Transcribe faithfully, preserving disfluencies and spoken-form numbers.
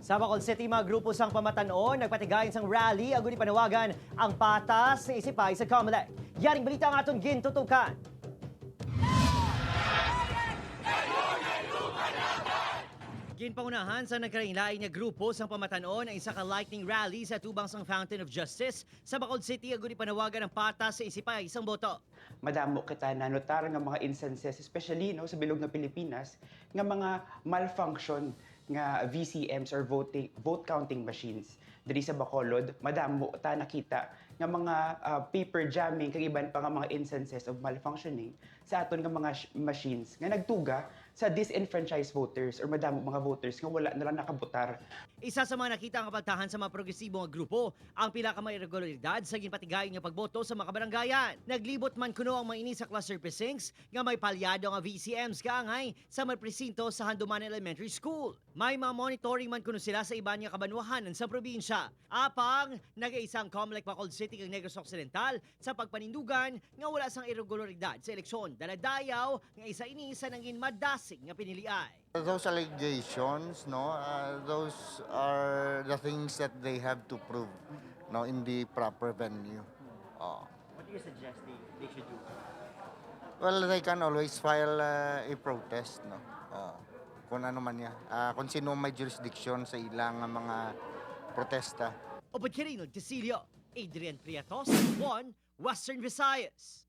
Sa Bacolod City, mga grupo sang pamatan-on nagpatigayon sang rally agud ipanawagan ang patas nga isipay sa Comelec. Yaring balita ang aton gintutukan. Ginpangunahan sa nagkalain-lain nga grupo sang pamatan-on ang isa ka lightning rally sa tubang sang Fountain of Justice sa Bacolod City agud ipanawagan ang patas sa isipay sang boto. Madamo kita nanotar nga mga instances, especially, no, sa bilog nga Pilipinas, nga mga malfunction nga V C Ms or voting, vote counting machines. Diri sa Bacolod, madamo ta nakita nga mga, ah, paper jamming kag iban pa nga mga instances of malfunctioning sa aton nga mga sh-, machines nga nagtuga sa disenfranchised voters or madamo mga voters nga wala na lang nakabotar. Isa sa mga nakita nga kababatan sa mga progresibo nga grupo ang pila ka mga irregularidad sa ginpatigayon nga pagboto sa mga kabarangayan. Naglibot man kuno ang mga ini sa cluster precincts nga may palyado nga V C Ms kaangay sa may presinto sa Handumanan Elementary School. May mga monitoring man kuno sila sa iban nga kabanwahanan sa probinsya. Apang nagaisa ang Comelec Bacolod City kag Negros Occidental sa pagpanindugan nga wala sang irregularidad sa eleksyon, daladayaw nga isa ini sa nangin madasig nga piniliay. Those allegations, no, uh, those are the things that they have to prove, no, in the proper venue. Oh. What do you suggest they, they should do? Well, they can always file, uh, a protest, no? Uh, kung ano man niya. Uh, kung sino may jurisdiction sa ilang mga protesta. Upod kini Nagtisilyo, Adrian Prieto, One Western Visayas.